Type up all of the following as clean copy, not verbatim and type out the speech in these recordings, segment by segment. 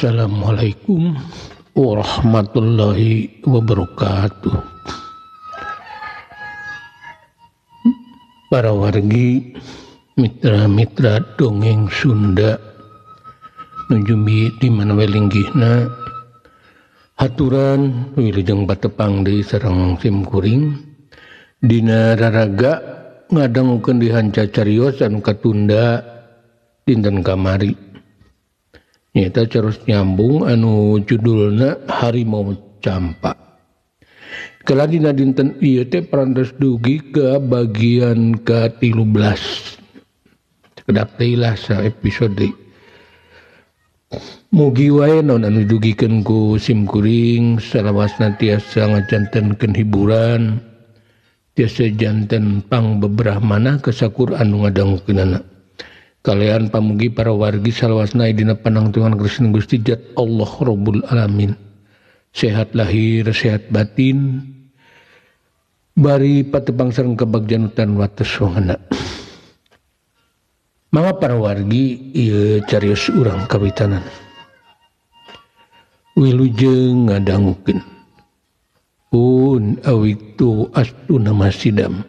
Assalamualaikum warahmatullahi wabarakatuh. Para wargi, mitra-mitra dongeng Sunda nujumi di mana we linggihna, haturan wilujeng patepang deui sareng sim kuring dina raraga ngadangukeun dihanca carios anu katunda dinten kamari. Nyata terus nyambung anu judulna Harimau Campa. Kala dina dinten ieu teh parantos dugi ke bagian ke-13. Kedap deui lah sa episode. Mugi wae naon anu dugikeun ku sim kuring salawasna tiasa ngajantenkeun hiburan, tiasa janten pangbeberah manah kasakur anu ngadangukeunana. Kalian pamugi para wargi salawasna dina panangtungan Krishna Gusti Jat Allah Rabbul Alamin. Sehat lahir, sehat batin. Bari patepang sareng kabagjan hutan wates wangana. Mangga para wargi ieu carios urang kawitanan. Wilujeng ngadangukeun. Pun awiktu astuna masidam.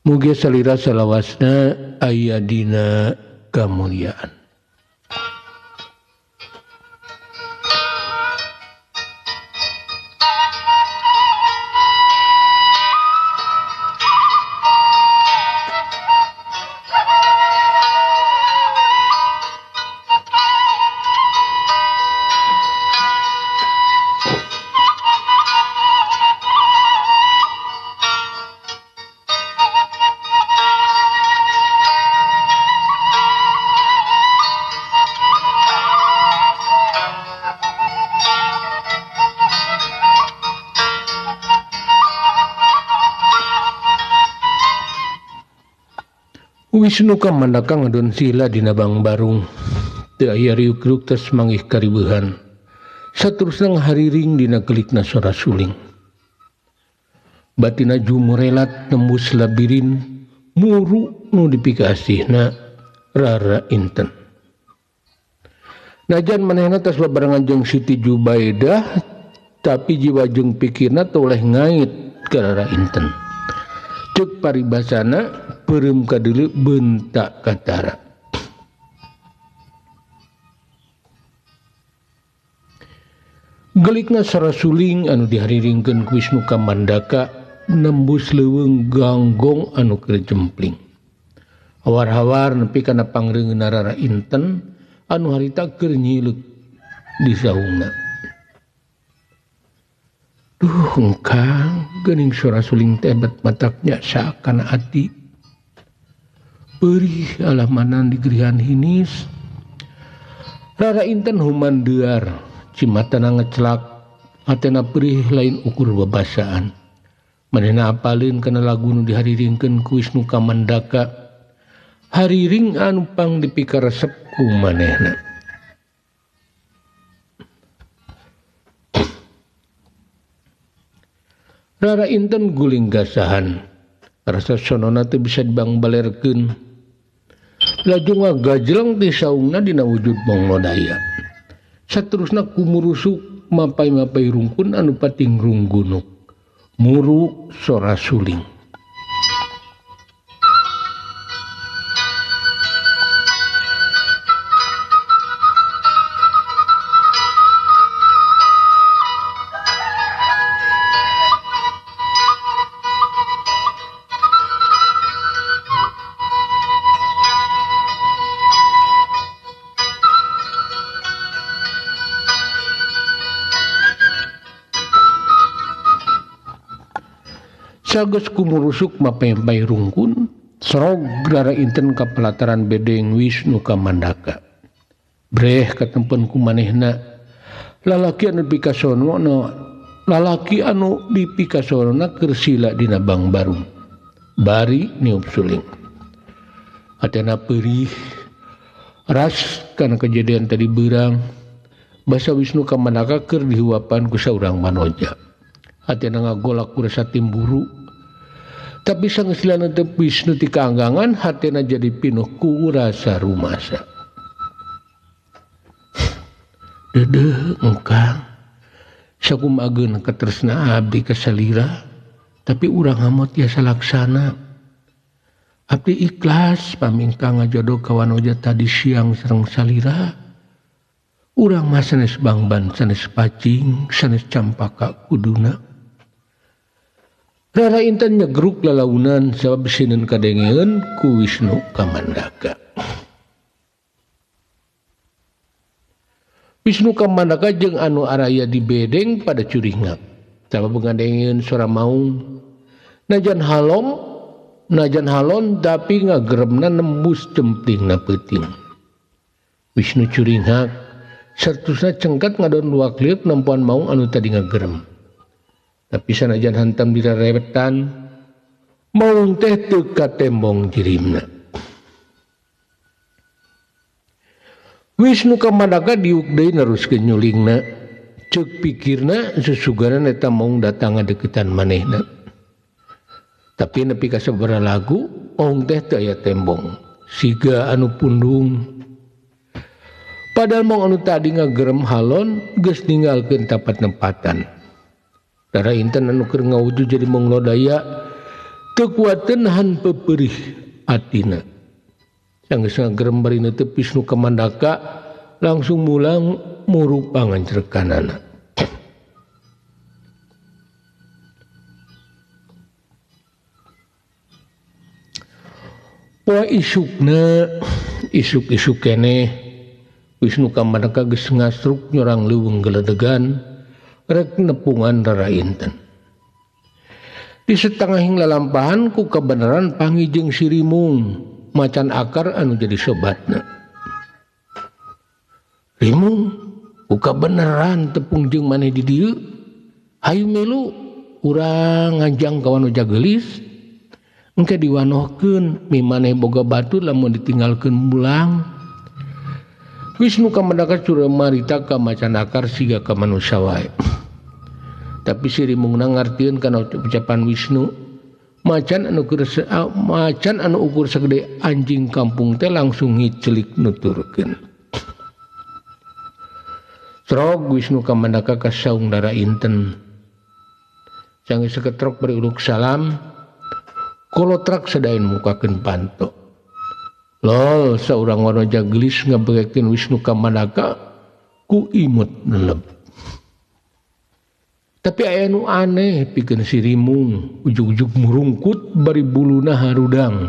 Mugi salira salawasna aya dina kemuliaan. Wisnu Kamandaka ngadon sila dina Bangbarung. Teu aya riuk-riuk tos manggih kariweuhan. Saterusna ngahariring dina gelikna sora suling. Batina jumurelat nembus labirin muru nu dipikasihna Rara Inten. Najan manehna tos babarengan jeung Siti Jubaidah, tapi jiwa jeung pikirna teu oleh ngait ka Rara Inten. Ceuk paribasana peureum kadeuleu bentak katara. Gelikna sora suling anu dihariringkeun ku Wisnu Kamandaka nembus leuweung ganggong anu keur jempling. Hawar-hawar nepi kana pangreungeuna Rara Inten anu harita keur nyileuk di saungna. Duh, engkang geuning sora suling teh bet mataknya saakana ati. Perih alah manan di gerihan hinis. Rara Inten humandear, cimatana ngecelak, hatena perih lain ukur babasaan. Manehna apaleun kana lagu nu dihariringkeun ku Wisnu Kamandaka. Hariring anu pang dipikaresep ku manehna. Rara Inten guling gasahan. Rasa sonona teu bisa dibangbalerkeun. Laju ngagajleng ti saungna dina wujud Mongnodaya. Saterusna kumurusuk mapai-mapai rungkun anu pating runggunuk. Muru sora suling. Sageus kumurusuk mapay-mapay rungkun, serog Rara Inten ka pelataran bedeng Wisnu Kamandaka. Breh katempen ku manehna, lalaki anu dipikasonona, lalaki anu dipikasonona keur sila dina Bangbarung. Bari niup suling. Hatena perih, ras kana kejadian tadi beurang, basa Wisnu Kamandaka keur dihuapan ku saurang manoja. Hatena ngagolak ku rasa timburu. Tapi sanggeus lana teu Wisnu ti kaanggangan, hatena jadi pinuh ku rasa rumasa. Dedeh engkang sakumageun katresna abdi ka salira tapi urang ngamot tiasa laksana. Abdi ikhlas pamingkang ngajodoh ka wanoja tadi siang sareng salira. Urang mah sanes bangban sanes pacing sanes campaka kuduna. Rara Intan nyegruk lalaunan sabab sieun kadengeun ku Wisnu Kamandaka. Wisnu Kamandaka jeung anu araya di bedeng pada curingak sabab ngadengeun suara maung. Najan halom najan halon tapi ngageremna nembus cemplingna peuting. Wisnu curingak sertusna cengkat ngadon luak liuk nempuan maung anu tadi ngagerem. Tapi sanajan hantam dirarewetan maung teh teu katembong jirimna. Wisnu Kamandaka diuk deui neruskeun nyulingna. Ceuk pikirna susugaran eta maung datang ngadeukeutan manehna. Tapi nepi ka sabaraha lagu maung teh teu aya tembong. Siga anu pundung. Padahal maung anu tadi ngagerem halon geus ninggalkeun tapat-tempatan. Rara Intan anu keur ngawuju jadi maung lodaya teu kuateun nahan peperih atina. Sanggeus ngagerem bari neuteup Wisnu Kamandaka langsung mulang muru pangancrekanana. Poe isukna isuk-isuk keneh Wisnu Kamandaka geus ngasruk nyorang leuweung geledegan rek nepungan Rara Intan. Di setengahing lalampahan ku kebenaran panggih jeung si Rimung macan akar anu jadi sobatna. Rimung, ku kabeneran tepung jeung maneh di dieu. Hayu milu urang nganjang ka wanoja geulis. Engke diwanohkeun mi maneh boga batu lamun ditinggalkeun mulang. Wisnu Kamandaka curang marita ka macan akar siga ka manusia wae. Tapi si Rimungna ngartieun kana ucapan Wisnu. Macan anu keur macan anu ukur sagede anjing kampung teh langsung ngicelik nuturkeun. Trog Wisnu Kamandaka ka saung Rara Inten. Sanggeus saketrok bari uluk salam, kolotrak sadaeun mukakeun panto. Lol saurang wanoja geulis ngabegekeun Wisnu Kamandaka ku imut neleb. Tapi aya nu aneh pikeun si Rimung, ujug-ujug murungkut bari buluna harudang.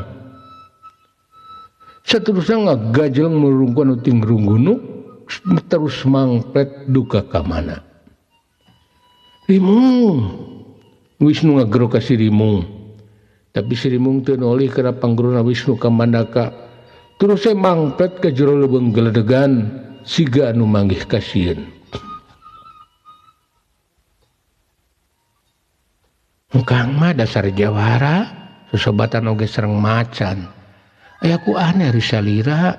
Saterusna ngagajeleng murungkut anu tingrunggunuk terus mangpret duka ka mana. Rimung, Wisnu ngagero ka si Rimung. Tapi si Rimung teu nolih kana panggerona Wisnu Kamandaka. Terus saya mangpret ke jero leuweung geledegan siga anu manggih kasieun. Engkang mah dasar jawara, sosobatan oge sareng macan. Aya ku aneh risalira.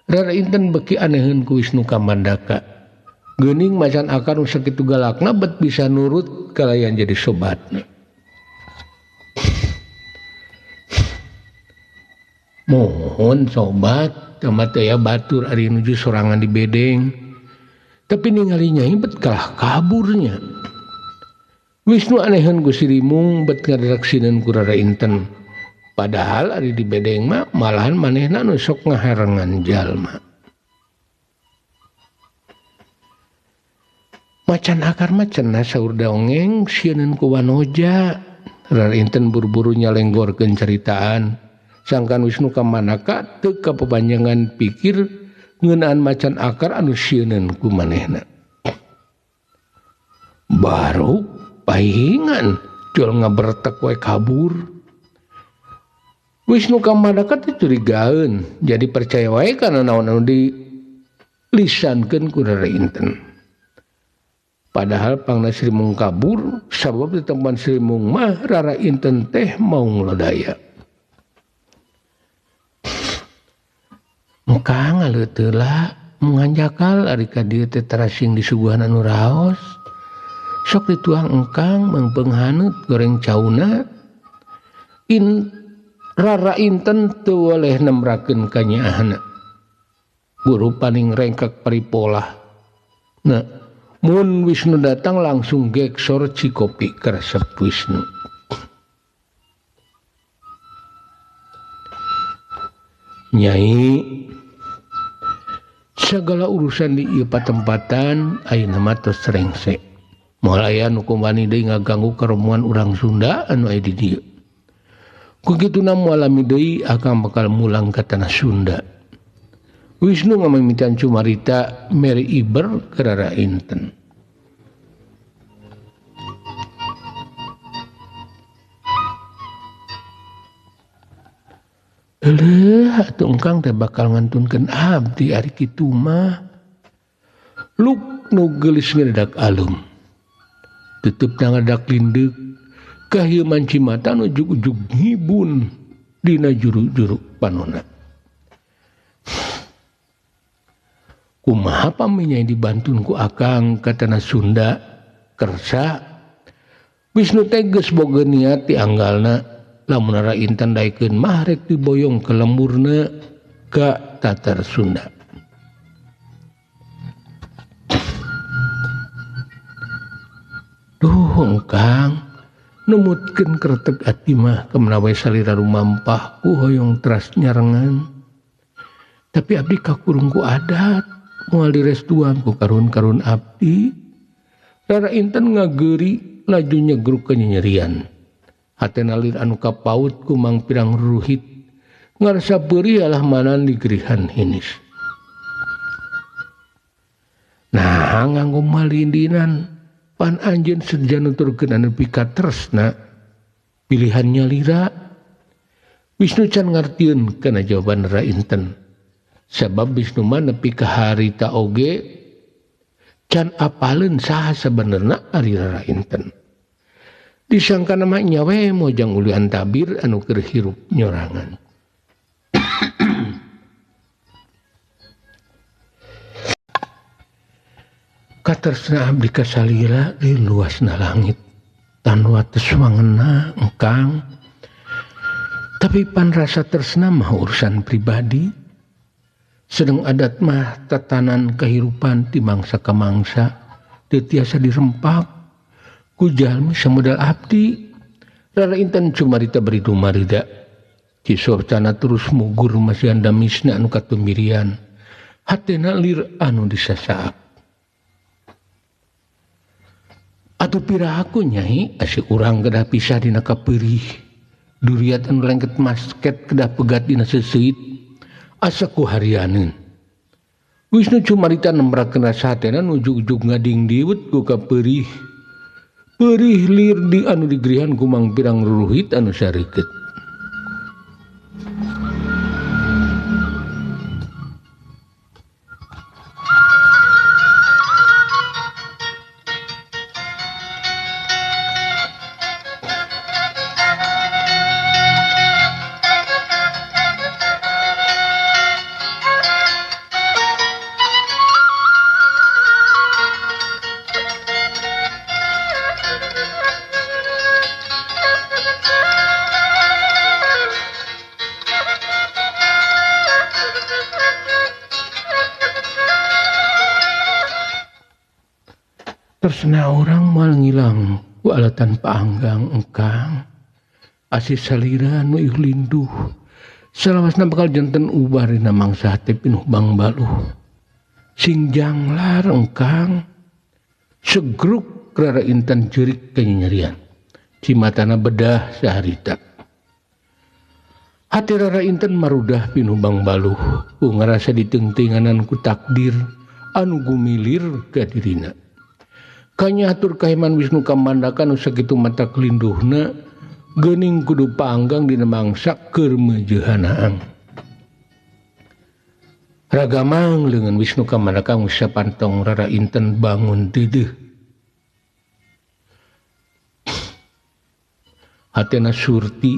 Rara Inten beki aneheun ku Wisnu Kamandaka. Geuning macan akar nu sakitu galakna bet bisa nurut kalayan jadi sobatna. Mohon sobat, tamat aya batur ari nuju sorangan di bedeng. Tapi ningali nyai bet kalah kaburnya. Wisnu aneheun ku si Rimung bet ngadareksineun ku Rara Inten. Padahal ari di bedeng mah malahan manehna nu sok ngaharengan jalma. Macan akar mah cenah saur dongeng sieun ku wanoja. Rara Inten buru-buru nyalenggorkeun caritaan. Sangkan Wisnu Kamandaka teu kapapanjangan pikir ngeunaan macan akar anu sieuneun ku manehna. Baru pahingan jual ngabertek wae kabur. Wisnu Kamandaka teh curigaeun, jadi percaya wae kana naon anu dilisankeun ku Rara Inten. Padahal pangna Si Rimung kabur sabab di tempat Si Rimung mah Rara Inten teh maung lodaya. Engkang aleuteula menganjakal ari ka dieu teh terasing disuguhan anu raos. Sok dituang engkang mangpeung haneut goreng cauna. In Rara Inten teu weleh nemrakeun kanyaahna. Guru paling rengkak paripolah. Nah, mun Wisnu datang langsung geksor cikopi keresep Wisnu. Nyai, segala urusan di ieu patempatan ayeuna mah tos rengse. Moal aya nu kumbani deui ngaganggu karomongan urang Sunda anu aya di dieu. Ku kituna moal lami deui akang bakal mulang ka tanah Sunda. Wisnu ngamimitan cumarita mere iber ka Rara Inten. Eleuh atuh engkang teh bakal ngantunkeun abdi ari kitu mah. Luk nu geulis ngedak alum. Tutup ngadak lindeuk kahieu manci mata nu ujug-ujug ngibun dina juru-juru panona. Kumaha paminya dibantun ku akang ka tanah Sunda kersa. Wisnu teh geus boga niat dianggalna lamun Rara Inten daekeun mah rek diboyong ke lemburna ka Tatar Sunda. Duh engkang numutkeun kretek ati mah kemenawe salira rumampah ku hoyong teras nyarengan. Tapi abdi kakurung ku adat moal direstuan ku karun-karun abdi. Rara Inten ngageuri laju nyegruk kenyerian. Hatena lir anu kapaut ku mangpirang ruhit ngarasa beurih alah manan digerihan hinis. Nah nganggo malindinan pan anjeun seja nuturkeun anu pikatresna pilihannya lira. Wisnu can ngartieun kana jawaban Rara Inten. Sabab Wisnu mah nepi ka harita oge can apaleun saha sabenerna ari Rara Inten. Disangka nama nyawe mojang ulian tabir anu keur hirup nyorangan. Katresna abdi ka salira di luasna langit tan wates wangena engkang. Tapi pan rasa tresna mah urusan pribadi. Sedang adat mah tatanan kehidupan ti mangsa ka mangsa teu tiasa dirempak ku jalmi samodal abdi. Rara Inten cumarita beri dumarida. Cisorcana terus mugur masihan damisna anu katumirian. Hatena lir anu disasaap. Atuh pirahaku nyai asih urang kedah pisah dina kapeurih. Duriat anu lengket masket kedah pegat dina seseuit. Asa ku harianeun. Wisnu cumarita nembrakeun rasa hatena ujug-ujug ngadingdiwet ku kapeurih. Perih lir di anu digerihan kumang pirang ruruhit anu sareukeut. Tersena orang mal ngilang ku alatan paanggang engkang asih salira nu ieu linduh salawasna bakal janten ubah dina mangsa hate pinuh bangbaluh sing janglar engkang segruk Rara Inten jerik kanyerian cimatana bedah saharita. Hati Rara Inten marudah pinuh bangbaluh ku ngarasa ditengtenganan ku takdir anu gumilir ka dirina. Kanya atur kaheman Wisnu Kamandaka nu sakitu mata kelinduhna geuning kudu paanggang dina mangsa keur meujeuhanaang. Ragamang leungeun Wisnu Kamandaka ngusap pantong Rara Inten bangun deudeuh. Hatena surti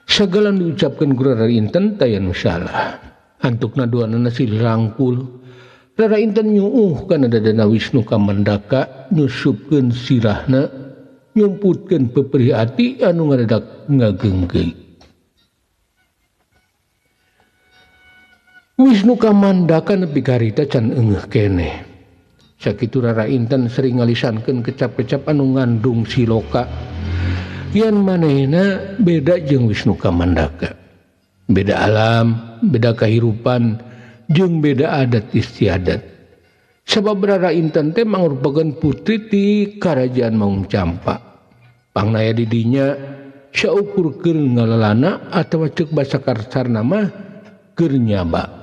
sagala nu diucapkeun ku Rara Inten taya nu salah. Antukna duanana silih rangkul. Rara Inten nyuuh kana dadana Wisnu Kamandaka nyusupkeun sirahna nyumputkeun peperih ati anu ngaredak ngageunggeui. Wisnu Kamandaka nepi karita can eungeuh keneh. Sakitu Rara Inten sering ngalisankeun kecap-kecap anu ngandung siloka. Yen manehna beda jeung Wisnu Kamandaka. Beda alam, beda kahirupan, jeung beda adat istiadat. Sabab Rara Inten teh mangrupakeun putri ti Karajaan Maung Campa. Pangnaya di dinya saukur keur ngalalana atawa ceuk basa kasarna mah keur nyaba.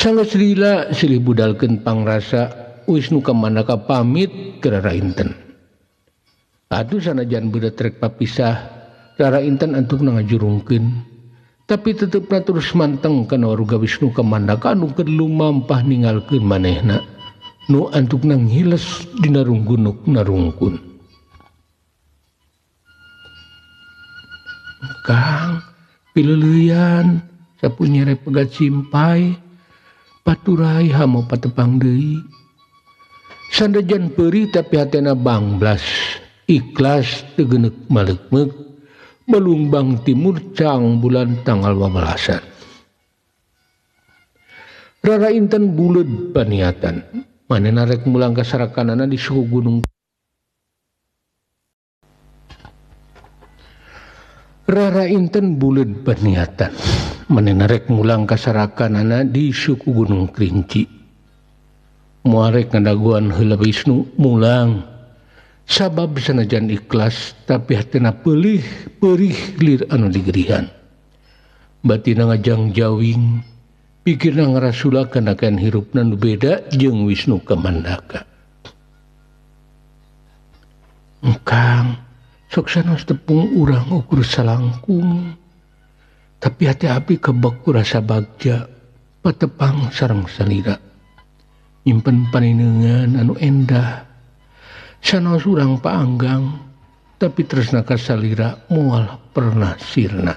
Sanggeus lila silih budalkeun pangrasa Wisnu Kamandaka pamit ke Rara Inten. Atuh sanajan budak rek papisah, Rara Inten antukna ngajurungkeun. Tapi tetepna terus manteng kana waruga Wisnu Kamandaka anu keur lumampah ninggalkeun manehna. Nu antukna ngiles dina runggunuk narungkun. Kang, pileuleyan sapu nyere pegat simpai. Paturai hamo patepang deui. Sanajan peurih tapi hatena bangblas, ikhlas teu geuneuk maleukmeuk, balumbang timur cang bulan tanggal 18. Rara Inten buleud paniatan, manehna rek mulang ka sarakanana di suku gunung. Rara Inten buleud paniatan. Manehna rek mulang ka sarakanana di suku Gunung Kerinci. Moal rek ngadaguan heula Wisnu mulang. Sabab sanajan ikhlas tapi hatena peulih perih lir anu digerihan. Batina ngajang jawing, pikirna ngarasula kana kaen hirupna nu beda jeung Wisnu Kamandaka. Engkang, sok sanos tepung urang ukur salangkung. Tapi hati abdi kebek ku rasa bagja, patepang sareng salira. Nyimpen paninengan anu endah. Sanaos urang paanggang, tapi tresna ka salira moal pernah sirna.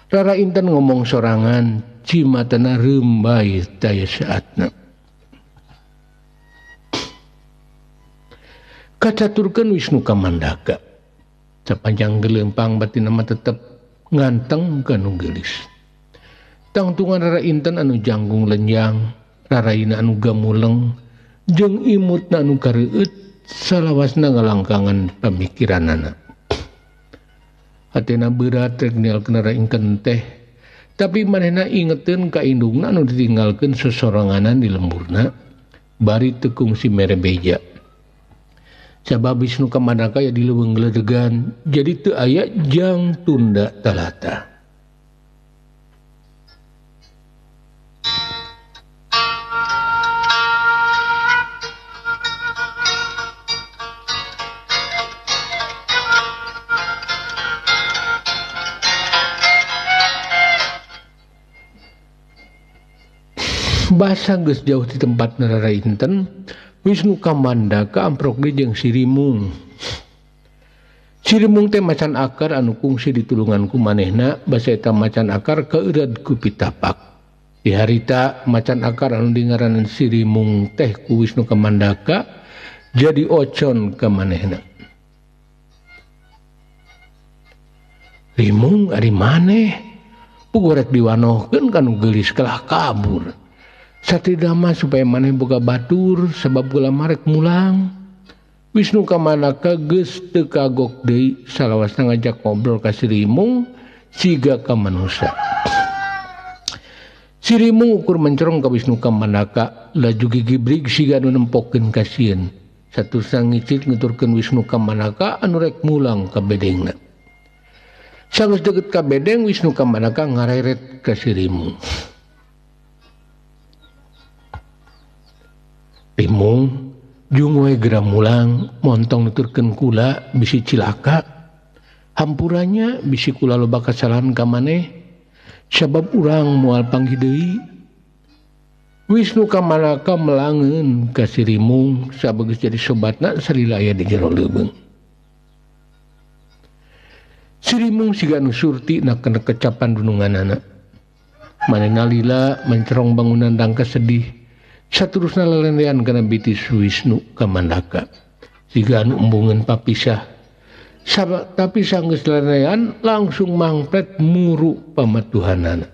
Rara Inten ngomong sorangan, cimatana reumbay daya saatna. Kacaturkeun Wisnu Kamandaka. Sapanjang gelempang batina mah tetep nganteng ka nu geulis. Tangtungan Rara Inten anu janggung lenjang, raraina anu gamuleng, jeung imutna anu kareueut salawasna ngalangkangan pamikiranana. Hatena berat rek ninggalkeun Rara Inten teh, tapi manehna ingeteun ka indungna anu ditinggalkeun sosoranganan di lemburna bari teu kungsi mere beja. Sabab Wisnu Kamandaka ya di leuweung geledegan, jadi teu aya jang tunda talata. Basa geus jauh di tempat Rara Inten, Wisnu Kamandaka amprok deui jeung si Rimung. Si Rimung teh macan akar anu kungsi ditulungan ku manehna, basa eta macan akar kaeureud ku pitapak. Di harita macan akar anu dingaranan si Rimung teh ku Wisnu Kamandaka jadi ocon ka manehna. Rimung ari maneh puguh rek diwanohkeun ka nu geulis kalah kabur. Satidama supaya maneh boga batur sebab gula marek mulang. Wisnu Kamandaka geus teu kagok deui salawasna ngajak ngobrol ka si Rimung siga ka manusa. Si Rimung ukur mencorong ka Wisnu Kamandaka laju gigibrig siga anu nempokeun kasieun. Satusna ngicit ngeturkeun Wisnu Kamandaka anu rek mulang ka bedengna. Sanggeus deukeut ka bedeng Wisnu Kamandaka ngareret ka si Rimung. Rimung jung we geura mulang montong nuturkeun kula bisi cilaka. Hampuranya bisi kula loba kasalahan ka maneh sabab urang moal panggih deui. Wisnu Kamandaka melangeun ka si Rimung sabageus jadi sobatna salila aya di jero leuweung. Si Rimung siga nu surti na kana kecapan dununganana. Manehna lila mencerong bangunan dangka sedih. Saterusna lelendean kana bitis Wisnu Kamandaka. Siga anu embungeun papisah. Tapi sanggeus lelean langsung mangpet muru pamatuhanana.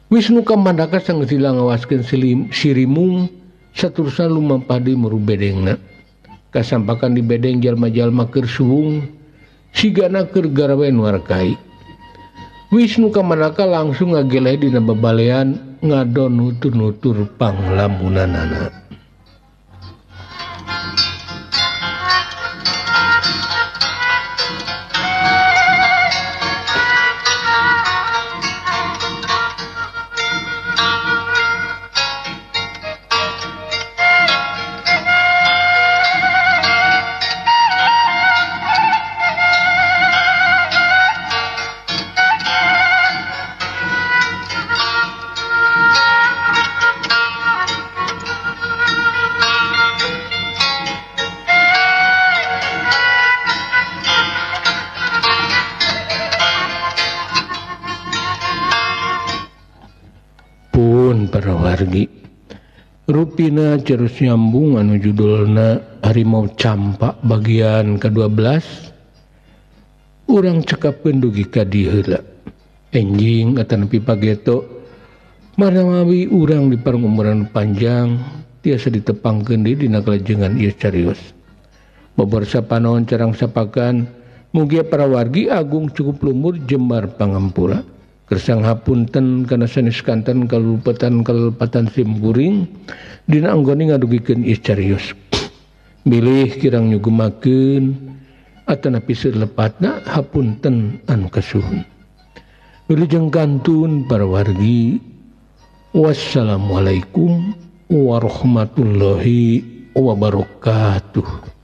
Wisnu Kamandaka sanggeus lila ngawaskeun sirimung saterusna lumampah deui muru bedengna. Kasampakan di bedeng jalma-jalma keur suwung sigana keur garawe nu arkai. Wisnu Kamandaka langsung ngageleh dina babalean ngadon nutur-nutur panglamunanana. Parawargi rupina terus nyambung anu judulna Harimau Campak bagian ke-12 urang cekapkeun dugi ka dieu heula. Enjing atanapi pageto marmawi urang di parung umuran panjang tiasa ditepangkeun deui dina kalajengan ieu carios. Bobor sapanon carang sapakan mugia parawargi agung cukup lumur jembar pangampura. Kersang hapunten kana sanes kanten kalupetan kalepatan simkuring dina anggone ngadugikeun ieu carios. Bilih kirang nyugemakeun atanapi seueur lepatna hapunten anu kasuhun. Wilujeng kantun parawargi. Wassalamualaikum warahmatullahi wabarakatuh.